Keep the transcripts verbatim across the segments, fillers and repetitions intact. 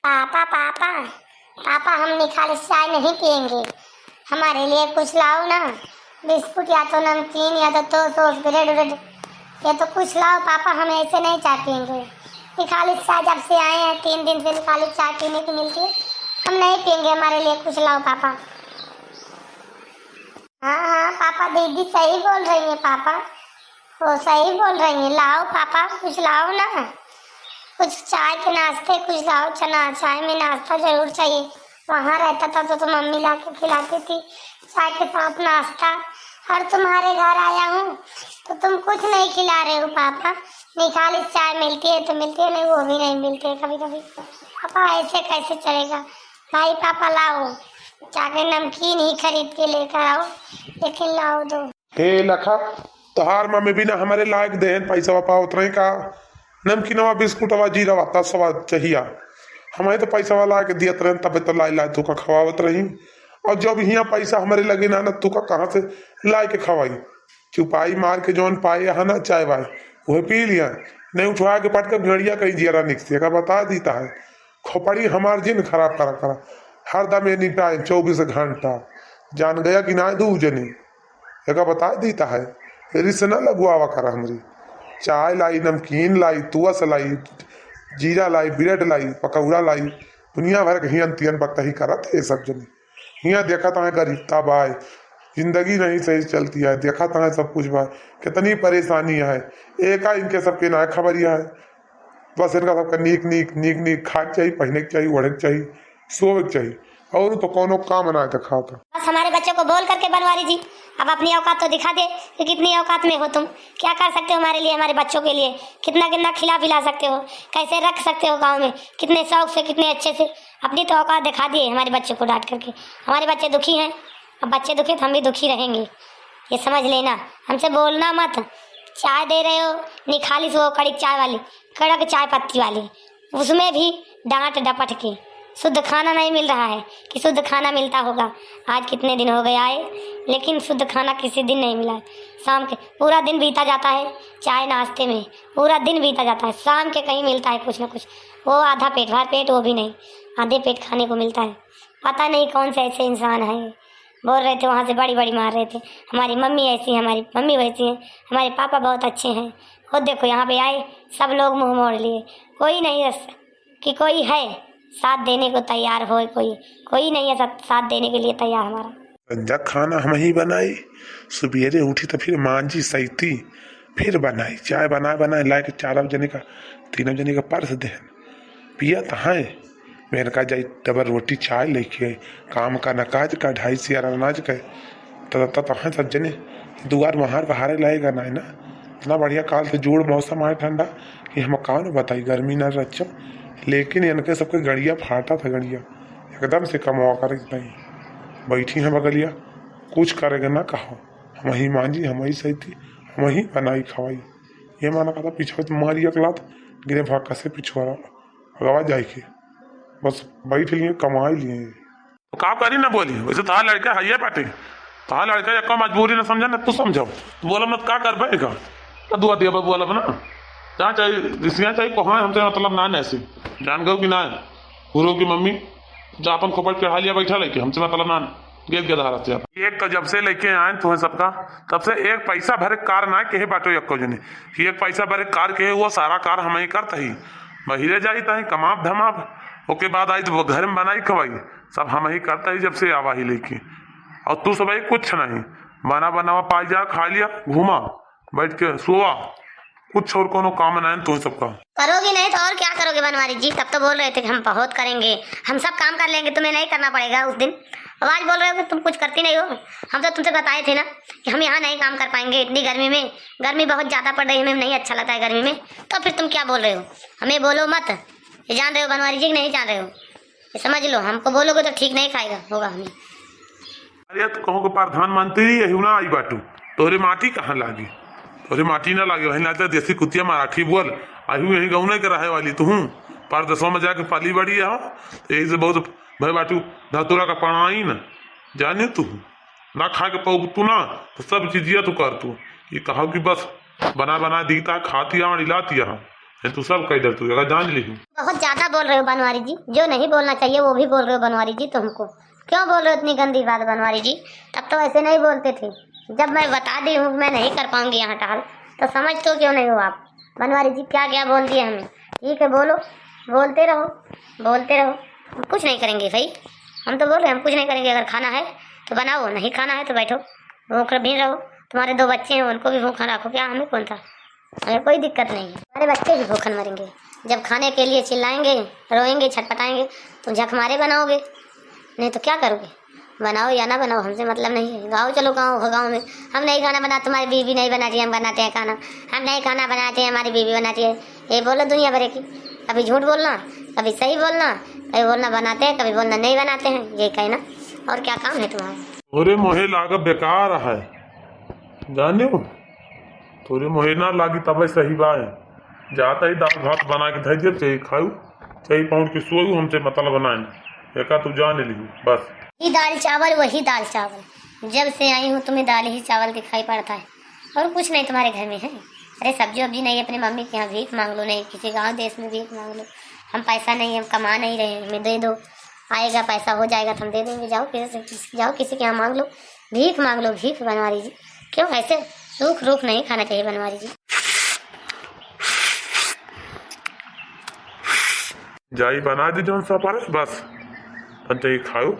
पापा, पापा, पापा, हम निखालिस चाय नहीं पिएंगे, हमारे लिए कुछ लाओ ना, बिस्कुट या तो नमकीन या तो टोस्ट वोस्ट, ब्रेड व्रेड, या तो कुछ लाओ पापा, हम ऐसे नहीं चाय पिएंगे। निखालिस चाय जब से आए हैं, तीन दिन से निखालिस चाय पीने की मिलती है, हम नहीं पिएंगे, हमारे लिए कुछ लाओ पापा। हाँ, हाँ, पापा, दीदी सही बोल रही है पापा, वो सही बोल रही है, लाओ पापा, कुछ लाओ ना, कुछ चाय के नाश्ते कुछ लाओ, चना, चाय में नाश्ता जरूर चाहिए। वहाँ रहता था तो, तो मम्मी ला के खिलाती थी चाय के साथ नाश्ता, और तुम्हारे घर आया हूँ तो तुम कुछ नहीं खिला रहे हो पापा। निखालिस चाय मिलती है तो मिलती है, नहीं वो भी नहीं मिलती है कभी कभी। पापा, ऐसे कैसे चलेगा? भाई पापा, लाओ, जाके नमकीन ही खरीद के लेकर आओ, लेकिन लाओ दो। हे लखा, तोहार मम्मी बिना हमरे लायक देहन पैसा पावत रही का? नमकीनवा, बिस्कुटवा, जीरावा, तसवा चाहिया। हमें तो पैसा लायक दियत रहन, तबे तो लाई लाई तू का खवावत रही। और जब हियाँ पैसा हमरे लगे ना, ना तू का कहाँ से लायक खवाई? चुपाई मार के जौन पाए है ना चाय वाय, उहे पी लिया। नहीं उठवा के पटक गड़िया कहीं जियरा निकसी, एका बता दीता है। खोपड़ी हमार जिन खराब करा करा, हरदम ये निटाए चउबीस घंटा। जान गया कि ना दू जनी, एका बता दीता है। रिस ना लगवावा करा हमरी। चाय लाई, नमकीन लाई, तुअस लाई, जीरा लाई, ब्रेड लाई, पकौड़ा लाई, दुनिया भर के हियन तियन बकतही करत है सब जनी। हियाँ देखत हैं गरीबता बाय, जिंदगी नहीं सही चलती है, देखत हैं सब कुछ बाय, कितनी परेशानी है। एका इनके सबके ना खबरिया है। बस इनका सबका नीक नीक, नीक नीक खाए के चाहिए, पहने के चाहिए, ओढ़े के चाहिए, सोवे के चाहिए, और तो कोनो काम ना दिखाता। बस हमारे बच्चों को बोल करके बनवारी जी, अब अपनी औकात तो दिखा दे कि कितनी औकात में हो तुम, क्या कर सकते हो हमारे लिए, हमारे बच्चों के लिए, कितना कितना खिला पिला सकते हो, कैसे रख सकते हो गाँव में, कितने शौक से, कितने अच्छे से। अपनी तो औकात दिखा दिए हमारे बच्चों को डांट करके। हमारे बच्चे दुखी हैं, अब बच्चे दुखी तो हम भी दुखी रहेंगे, ये समझ लेना। हमसे बोलना मत। चाय दे रहे हो, निखालिस वो कड़क चाय वाली, कड़क चाय पत्ती वाली, उसमें भी डांट डपट के। शुद्ध खाना नहीं मिल रहा है कि शुद्ध खाना मिलता होगा। आज कितने दिन हो गए आए, लेकिन शुद्ध खाना किसी दिन नहीं मिला है। शाम के पूरा दिन बीता जाता है चाय नाश्ते में, पूरा दिन बीता जाता है, शाम के कहीं मिलता है कुछ ना कुछ, वो आधा पेट, भर पेट वो भी नहीं, आधे पेट खाने को मिलता है। पता नहीं कौन से ऐसे इंसान हैं, बोल रहे थे वहाँ से बड़ी बड़ी मार रहे थे, हमारी मम्मी ऐसी है, हमारी मम्मी वैसी है, हमारे पापा बहुत अच्छे हैं। खुद देखो यहाँ पे आए, सब लोग मुँह मोड़ लिए, कोई नहीं रस कि कोई है साथ देने को तैयार हो, कोई, कोई नहीं है साथ, साथ देने के लिए तैयार हमारा। संझा खाना हम ही बनाई, सुबेरे उठी तो फिर मांजी सैती, फिर बनाई, चाय बनाए बनाए लाए के चारों जने का, तीनों जने का परस देहन। पिया तो है, मेहनका जाई डबल रोटी चाय लेके आई, काम का ना काज का, ढाई सियार अनाज का, तब तक तो है सब जने दुआर महार बहारे लाएगा ना, है ना। इतना बढ़िया काल से जोड़ मौसम आए ठंडा कि हम कौन बताई, गर्मी ना रच्चा, लेकिन इनके सबके गड़िया फाटा था, गड़िया एकदम से कमवा कर इतना ही बैठी हैं बगलिया, कुछ करेगा ना कहो, हम ही मांजी, हम ही सैती, हम ही बनाई खवाई। ये माना कहता पीछे तो मारी एक लात, गिरे भाग से पिछुआरा भगवा जाए के, बस बैठ लिए, कमाई लिए। तो का करी ना बोली, वैसे तोहार लड़का है ये बाटे, तोहार लड़का एको मजबूरी ना समझा ना तू समझाओ, तू बोला मत का कर पाएगा, तो दुआ दिया बोला बना, जहाँ चाहे रिसिया चाहे कोहाँ, हमसे मतलब ना ऐसे, जान गयो कि ना, गुरु की मम्मी जा अपन खोपड़ चढ़ा लिया बैठा लेके, हमसे मतलब ना, गेद गेद हारत जाता। एक तो जब से लेके आए तुम्हें सबका, तब से एक पैसा भरे कार ना कहे बाटो एको जने, कि एक पैसा भरे कार कहे, वो सारा कार हम ही करता ही, बहिरे जाई ताही कमाब धमाब, ओके बाद आई तो वो घर में बनाई खवाई, सब हम ही करता ही जब से आवा ही लेके। और तू सब कुछ नहीं, बना बनावा पाई जा, खा लिया, घूमा, बैठ के सोवा, कुछ और कोनो काम नहीं तुम सबका। करोगी नहीं तो और क्या करोगे बनवारी जी? तब तो बोल रहे थे कि हम बहुत करेंगे, हम सब काम कर लेंगे, तुम्हें नहीं करना पड़ेगा उस दिन। अब आज बोल रहे हो कि तुम कुछ करती नहीं हो। हम तो तुमसे बताए थे ना कि हम यहाँ नहीं काम कर पाएंगे इतनी गर्मी में, गर्मी बहुत ज़्यादा पड़ रही है, हमें नहीं अच्छा लगता है गर्मी में। तो फिर तुम क्या बोल रहे हो? हमें बोलो मत, ये जान रहे हो बनवारी जी कि नहीं जान रहे हो? ये समझ लो, हमको बोलोगे तो ठीक नहीं खाएगा, होगा हमें। अरे, तो कहूँ के प्रधानमंत्री यही ना आई बाटू, तोरे माटी कहाँ लागी? तोरे माटी ना लागे, वही नाचा देसी कुतिया मराठी बोल, आई यही गाँव के रहे वाली तू, परदेशों में जाके पाली बड़ी है, तो यही से बहुत भय बाटू, धतुरा का पढ़ाई न जाने तू, ना खा के पाऊ तू ना, तो सब चीजिया तू कर तू। ये कहो कि बस बना बना दीता, खाती आ, इलाती आ। ये तू सब कह दे, तू अगर जान ली। बहुत ज्यादा बोल रहे हो बनवारी जी, जो नहीं बोलना चाहिए वो भी बोल रहे हो बनवारी जी तुमको। क्यों बोल रहे हो इतनी गंदी बात बनवारी जी? तब तो ऐसे नहीं बोलते थे। जब मैं बता दी हूँ मैं नहीं कर पाऊंगी यहाँ टहल, तो समझते क्यों नहीं हो आप? बनवारी जी क्या क्या बोल दिए हमें। ठीक है, बोलो, बोलते रहो, बोलते रहो, हम कुछ नहीं करेंगे भाई। हम तो बोल रहे हैं हम कुछ नहीं करेंगे। अगर खाना है तो बनाओ, नहीं खाना है तो बैठो, भूख भी रहो। तुम्हारे दो बच्चे हैं, उनको भी भूखा रखो, क्या हमें कौन था, हमें कोई दिक्कत नहीं है। हमारे बच्चे भी भूखन मरेंगे, जब खाने के लिए चिल्लाएंगे, रोएंगे, छटपटाएंगे, तुम झक मारे बनाओगे, नहीं तो क्या करोगे? बनाओ या ना बनाओ, हमसे मतलब नहीं है। गाँव चलो, गाँव हो, गाँव में हम नहीं खाना बना, तुम्हारी बीवी नहीं बनाती, हम बनाते हैं खाना। हम नहीं खाना बनाते हैं, हमारी बीवी बनाती है। ये बोलो दुनिया भर की, कभी झूठ बोलना, कभी सही बोलना, कभी बोलना बनाते हैं, कभी बोलना नहीं बनाते हैं, ये कहना। और क्या काम है तुम्हारा? अरे मोहे लाग बेकार है, जानियो, तोरे मोहे ना लागी तबे सही बाय। जाता ही दाल भात बना के धर दियो, चाहे खाऊ, चाहे पहुँच के सोऊ, हमसे मतलब बनाए। एका तू जान लिहू, बस। वही दाल चावल, वही दाल चावल। जब से आई हूँ तुम्हें दाल ही चावल दिखाई पड़ता है, और कुछ नहीं तुम्हारे घर में है। अरे सब्जी वब्जी नहीं, अपनी मम्मी के यहाँ भीख मांग लो, नहीं किसी गाँव देश में भीख मांग लो। हम पैसा नहीं, हम कमा नहीं रहे हैं, हमें दे दो, आएगा पैसा, हो जाएगा तो हम दे देंगे। जाओ किसी से, किसी, जाओ किसी के यहाँ मांग लो, भीख मांग लो, भीख बनवारी जी। क्यों ऐसे सूख रूख नहीं खाना चाहिए बनवारी जी। जाई बना दी जौन सा पारस बस, अपन चाहे खाओ,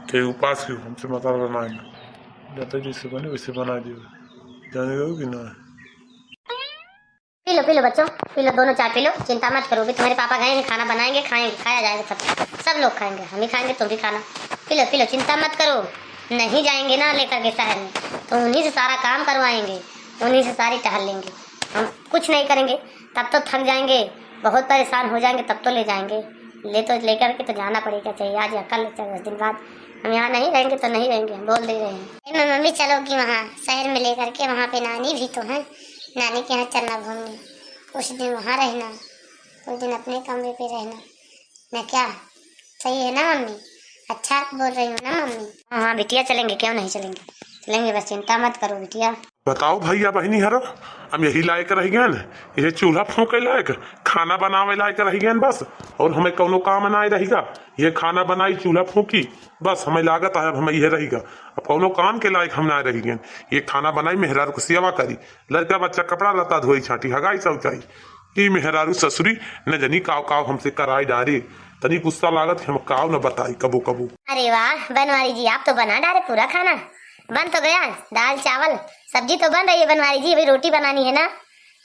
चाहे उपास हो, हमसे मतलब बनाए ना। जाता जैसे बने वैसे बना दियो, जाने दो कि ना। पी लो, पी लो बच्चों, पी लो, दोनों चाय पी लो, चिंता मत करो। अभी तुम्हारे पापा गए हैं, खाना बनाएंगे, खाएंगे, खाया जाएगा सब, सब लोग खाएंगे, हम ही खाएंगे, तुम भी खाना। पी लो, पी लो, चिंता मत करो, नहीं जाएंगे ना लेकर के शहर में, तो उन्हीं से सारा काम करवाएंगे, उन्हीं से सारी टहल लेंगे। हम कुछ नहीं करेंगे, तब तो थक जाएंगे, बहुत परेशान हो जाएंगे, तब तो ले जाएंगे। ले तो लेकर के तो जाना पड़ेगा, चाहे आज या कल, चाहे दस दिन बाद। हम यहाँ नहीं रहेंगे तो नहीं रहेंगे, हम बोल दे रहे हैं। ए, मैं मम्मी चलोगी वहाँ शहर में लेकर के, वहाँ पे नानी भी तो है, नानी के यहाँ चलना घूमने, कुछ दिन वहाँ रहना, कुछ दिन अपने कमरे पे रहना, ना क्या? सही है ना मम्मी? अच्छा बोल रही हूँ ना मम्मी? हाँ, हाँ बिटिया, चलेंगे, क्यों नहीं चलेंगे, चलेंगे, बस चिंता मत करो बिटिया। बताओ भैया बहिनी हरो, हम यही लायक रह गए न, यह चूल्हा फूंके लायक, खाना बनावे लायक रह गए बस, और हमें कौनो काम ना रहेगा। ये खाना बनाई, चूल्हा फूंकी, बस हमें लागत है अब हमें यह रहेगा, अब कौनो काम के लायक हम ना रह गए। ये खाना बनाई, मेहरारू को सेवा करी, लड़का बच्चा कपड़ा लत्ता धोई छाटी, हगाई शौचाई, ई मेहरारू ससुरी न जनी काव काव हमसे कराई डारे। तनी गुस्सा लागत कि हम काव न बताई कबो कबो। अरे वाह बनवारी जी, आप तो बना डारे पूरा खाना। बन तो गया, दाल चावल सब्जी तो बन रही है बनवारी जी, अभी रोटी बनानी है ना।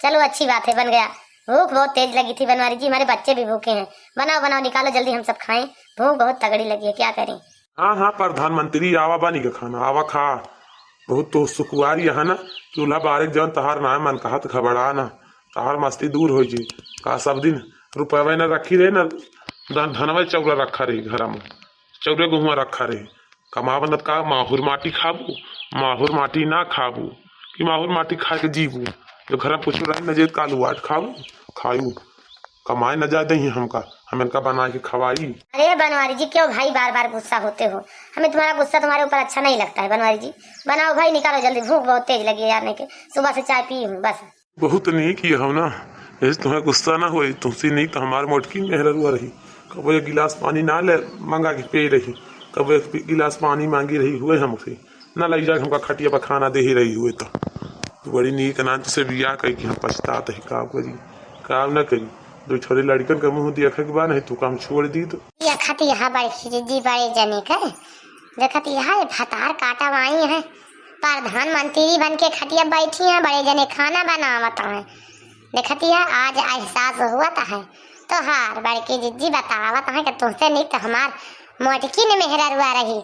चलो अच्छी बात है, बन गया। भूख बहुत तेज लगी थी बनवारी जी, हमारे बच्चे भी भूखे हैं। बनाओ बनाओ, निकालो जल्दी, हम सब खाएं, भूख बहुत तगड़ी लगी है, क्या करें। हाँ हाँ प्रधानमंत्री, आवा बानी का खाना, आवा खा। बहुत तो सुकुवारी यहाँ ना, चूल्हा बारे जौन तहार ना मन कहत घबरा ना। तहार मस्ती दूर होइ जी। का सब दिन रुपयवा न रखी रहे न, धन-, धनवा चौरा रखा रही घर में, चौरे गहुआ रखा रही। कमावन त का माहुर माटी खाबू, माहुर माटी ना खाबू, कि माहुर माटी खा के जीबू। जो घर में कुछ रही न जे कालू आट खाबू, खायू, कमाए न जाए दही हमका, हम इनका बना के खवाई। अरे बनवारी जी, क्यों भाई बार बार गुस्सा होते हो? हमें तुम्हारा गुस्सा तुम्हारे ऊपर अच्छा नहीं लगता है बनवारी जी। बनाओ भाई, निकालो जल्दी, भूख बहुत तेज लगी है यार, नहीं के सुबह से चाय पी हूँ बस। बहुत नीक ये हो ना, यदि तुम्हें गुस्सा ना होई, तुमसे नीक तो हमार मोटकी मेहररुआ रही। कबो एक गिलास पानी ना ले मांगा के पी रही, कबो एक गिलास पानी मांगी रही हुए हमसे, ना लई जाके हमका खटिया पर खाना दे ही रही हुए तो। तू बड़ी नीक नान से बियाह कई कि हम पछतात है, का करी, का ना करी। दो छोरे लड़कन का मुंह देखा के बा नहीं, तू काम छोड़ दी तो। ये खतिया बड़की दीदी बड़े जने के, देखत यहाँ ये भतार काटा वाई है, प्रधानमंत्री बन के खटिया बैठी हैं, बड़े जने खाना बनावत हैं। देखत यह आज एहसास हुआ है, तोहार बड़की जिज्जी बतावत हैं कि तुमसे निक तो हमार मोटकी ने मेहररुआ रही,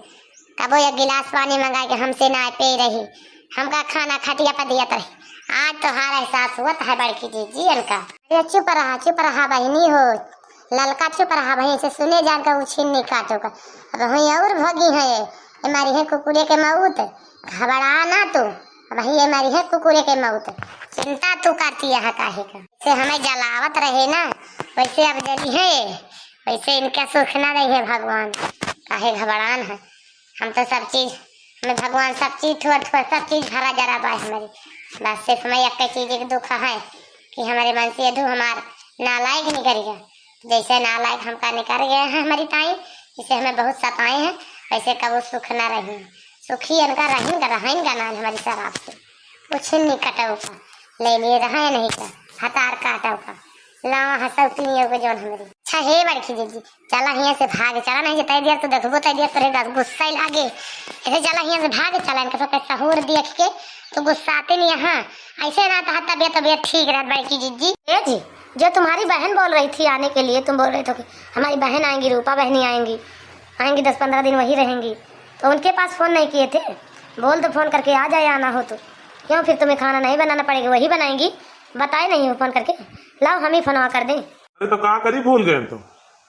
कबो एक गिलास पानी मंगा के हमसे ना पे रही, हमका खाना खटिया पर दियत रही। आज तोहार एहसास हुआ है बड़की जिज्जी इनका। अरे चुप रहा, चुप रहा बहिनी हो, ललका चुप रहा बहिनी, से सुने जान का उछिन नहीं काटो का। अब हुई और भगी है, ये मारी है कुकुरे के मऊत, घबरा ना तू, अब ही ये मारी है कुकुरे के मऊत। चिंता तू करती है काहे का? से हमें जलावत रहे ना, वैसे अब जली है, वैसे इनका सुख ना रही है भगवान, काहे घबरान है। हम तो सब चीज, हमें भगवान सब चीज, थोड़ थोड़ सब चीज भरा जरा बा हमारी। बस सिर्फ हमें एक चीज एक दुख है कि हमारे मन से धू हमार नालायक निकरिया। जैसे नालायक हमका निकर गए हैं हमारी ताई, इसे हमें बहुत सताए हैं, वैसे कबो सुख ना रही। सुखी इनका रहीन का, रहीन का ना हमारी शराब से। कुछ नहीं कटौ का, ले लिए रहा है नहीं का, हतार काटौ का। लावा हंसौ तीनियों के जौन हमारी। अच्छा हे बड़की जीजी, चला हियां से भाग, चला नहीं जे तय देर तो देखबो, तय देर तोरे गुस्सा ही लागे। ऐसे चला हियां से भाग, चला इनके सबके सहूर देख के तो गुस्साते नहीं यहाँ। ऐसे ना तो तबियत, तबियत ठीक रहत बड़की जीजी। ए जी, जो तुम्हारी बहन बोल रही थी आने के लिए, तुम बोल रहे थे कि हमारी बहन आएंगी, रूपा बहनी आएंगी, आएंगी दस पन्द्रह दिन वही रहेंगी, तो उनके पास फोन नहीं किए थे? बोल दो फोन करके आ जाए, आना हो तो। क्यों फिर तुम्हें खाना नहीं बनाना पड़ेगा, वही बनाएंगी? बताए नहीं हो फोन करके, लाओ हम ही फोनवा कर दें। अरे तो का करी, भूल गए तो,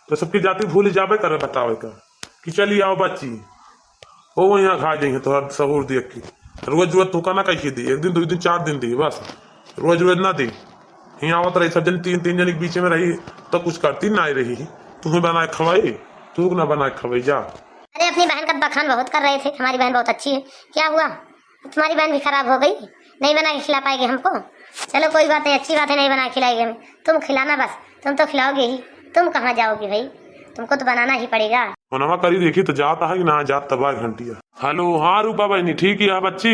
तो सबकी जाति भूल जाबे करे बतावे का कि चली आओ बच्ची, ओ यहाँ खा जाइए तो सहूर देख के। रोज रोज तू का ना कही दी, एक दिन, दो दिन, चार दिन दी बस, रोज रोज ना दी। यहाँ आवत रही सब जन, तीन तीन जन के बीच में रही तो कुछ करती ना रही। तुम्हें बनाए खवाई, तू ना बनाए खवाई जा। अरे अपनी बहन का बखान बहुत कर रहे थे, हमारी बहन बहुत अच्छी है, क्या हुआ? तुम्हारी बहन भी खराब हो गई, नहीं बना के खिला पाएगी हमको। चलो कोई बात नहीं, अच्छी बात है, नहीं बना के खिलाएगी हमें। तुम खिलाना बस, तुम तो खिलाओगे ही, तुम कहाँ जाओगे भाई, तुमको तो बनाना ही पड़ेगा। फोनवा करी देखी तो जात है कि ना जात तबाह घंटिया। हेलो, हाँ रूपा बहनी, ठीक है बच्ची?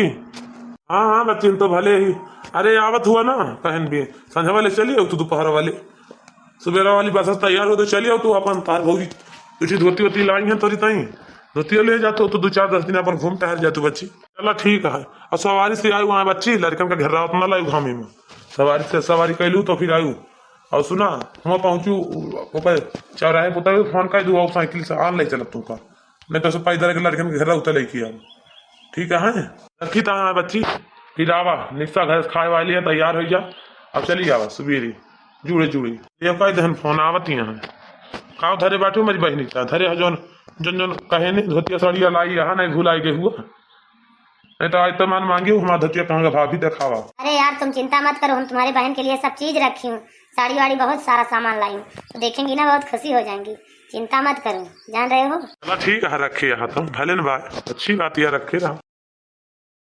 हाँ हाँ बच्ची, हम तो भले ही। अरे आवत हुआ ना कहन भी, संझा वाले चलिए तू दोपहर वाले, सुबेरा वाली बस से तैयार हो तो चलिए तू अपन तार भौजी। तुझे धोती वोती लाई है तोरी ताई, धोतिया ले जा तो, तो दो चार दस दिन अपन घूम टहल जा तू बच्ची। चला ठीक है, और सवारी से आयु आए बच्ची, लड़कन का घेरावत ना लायु घामे में। सवारी से सवारी कैलू तो फिर आयु। और सुना, हुआ पहुँचू ऊपर चौराहे पर उतरु, फोन कर दू और साइकिल से आन ले चलब तुमका, नहीं तो सब पैदल के लड़कन के घेरा उतर लेके आऊ। ठीक है, हैं? रखी ता है बच्ची, फिर आवा निस्सा घर से खाए वाली है, तैयार हो जा। अब चली आवा सुबेरे जुड़े जुड़े। ये कह दहन फोन आवत ही है। काव धरे बाटू मेरी बहनी का धरे है जौन जौन जौन कहे नहीं धोतिया साड़िया लाई यहाँ नहीं भुलाई गए हुआ। नहीं तो आज तो मन मांगी हमारा धोतिया कहूँगा भाभी दिखावा। अरे यार तुम चिंता मत करो, हम तुम्हारे बहन के लिए सब चीज रखी हूँ, साड़ी वाड़ी बहुत सारा सामान लाई हूँ, तो देखेंगी ना बहुत खुशी हो जाएंगी। चिंता मत करो, जान रहे हो। चला ठीक है, रखे यहाँ तो भले न भाई, अच्छी बात यह रखे रहा।